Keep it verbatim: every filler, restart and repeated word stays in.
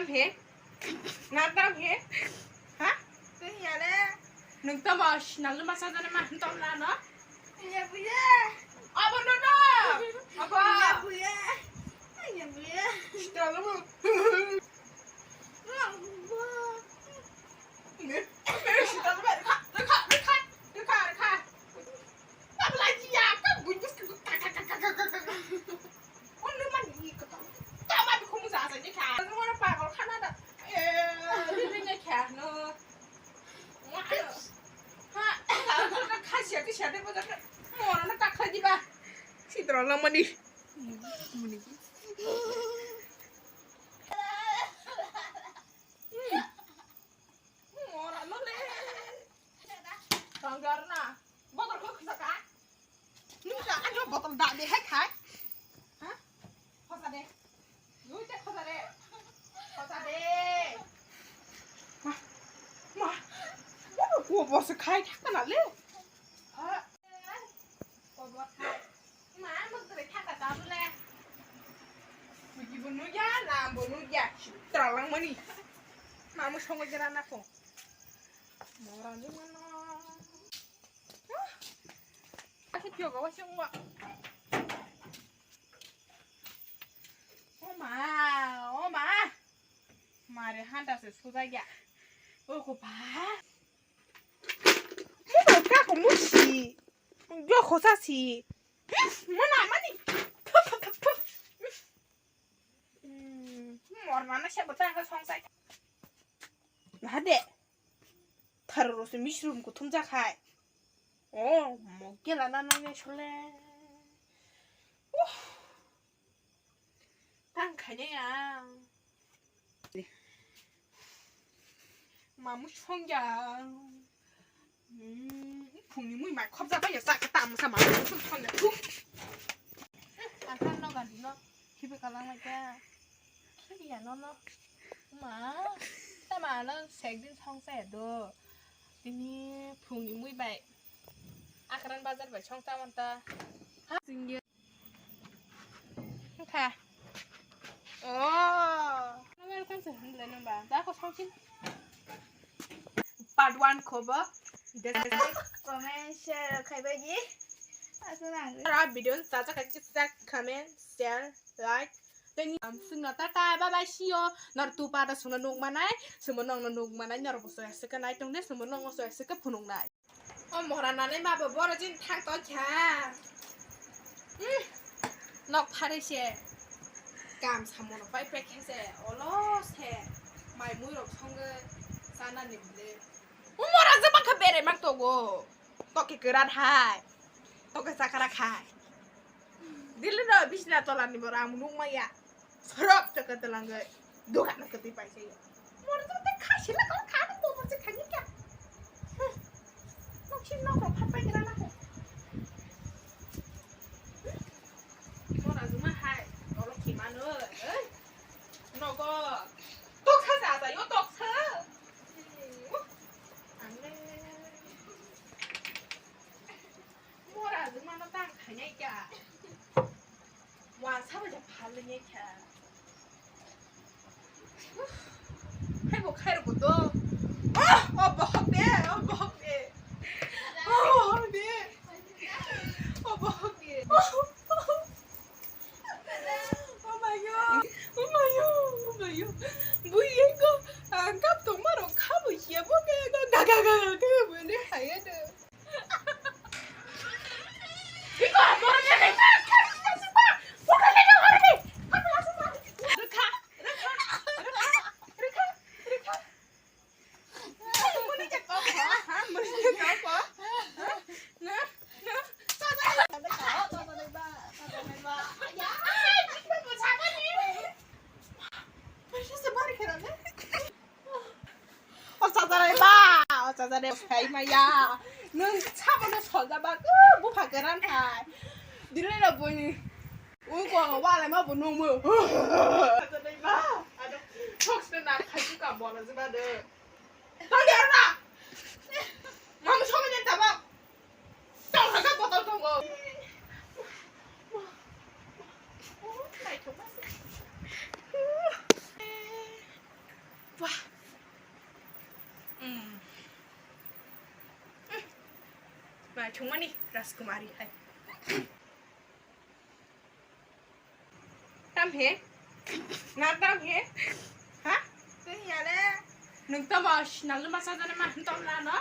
He? Nadam he? Ha? Tei ya le. Nwng tamo sinalo masa jani ma tong na no? Ya buya. Abo no no. Abo. Ya buya. Ya buya. Sinalo mo. Rang bo. Ne? Ne sinalo ba. Rikha, rikha, rikha, rikha, rikha. Tabla ji ya ka bu. Ka, ka, ka. Onno mani ni kota. Tama bi khumu sa sa ni kha. Onno mani pagol khana da. Eh, ri ri ne kha no. Ha, ha, kha sia ti sia de bo da. Moro na ka kha di ba. Sidro lang mani. Moro no le. Tanggar na. Botol kok sa ka. Nung sa ano botol da de hai khai. Ha? Khosa de. Nui te khosa de. Khosa de. Ma. Ma. Bo ko bo se khai thak na le. Ha. Ko bo khai. Ma mo tre thak ta le. Buji bo nu ya, na bo nu ya. Tra lang mani. Ma mo songo jera na ko. Mora ni mano. Aku juga wasi ngwa. O ma, o ma. Mare handa se suda ya. O ko ba. Mo ka ko musi. Yo khosa si. Mana mani. Phu, phu, phu, phu. Hmm, mor mana se bata ka song sai. Hade. Tharo rose misrum ko thum ja khai. Oh, mo gela na no ne chole. Uh. Tang khainai ang. Mamu songya. Hmm, phungni mui mai khobja bai ya sa ka tam sa ma songya. Ang kan no gandi no khibi kalang mai ka. Khibi ya no no. Ma, ta ma no sek din song sa ya do. Tini phungni mui bai. Akran bazar bai song ta man ta. Ha, singye. Kha. Oh. Welcome to Humble number. Da ko songsin. Part one khobo. Comment, share, khai bai di. Asuna. Ara video sa sa khai sa comment, share, like. Teni am sungna tata bye bye see you. Nor tu pa da sungna nuk manai, sungna nong nuk manai, nor bo so asika nai tong de, sungna nong so asika phunuk nai. O mohra nanai ma bo boro jin thang to kha. Hmm. Nok phari se. Kam samono pai pai khe se. Olo se. Mai mui rok songwi chana ni bwle. O mohra je bangkha bere mang togo. Toke kwran hai. Toke chakra khai. Dili no bisna tola ni boro ang nuk maya. Sorok chakra telangoi. Dogan no kati paisa yo. Moro to te khai sila kala kha no to se khai kya. Nok sin nok rok phat pai gira na ko. Moro juma hai. Olo ki mano. Nogo. Tok sa sa sa yo tok sa. Ang le. Mora jwng mano tang khainai kya. Wansa bai ja phal le nai kya. Hai bo khai ro bo do. Oh, oh, bohok de, oh, bohok de. Oh, bohok de. Oh, bohok de. Oh, oh, oh. Oh my God. Oh my God. Oh my God. Bui ego, ah, kap tong maro kha bo hiya bo ga ga ga ga ga ga bo ne haya de. O chajarai ba, o chajarai sai maya. Nwng sabo no soja ba, uh, bupha kwran hai. Dilai no buni. U ko wala ma bu nung mu. Chajarai ba. Ado, thok se na khai ka bo na jiba de. Tang de na. Mam so ma den ta ba. Tang ha ka botol tongo. Oh, naithok ma se. Chungmani Rajkumari hai. Tam he? Na tam he? Ha? Twi ya le. Nung tamo sinal ma sa jana ma tom la no?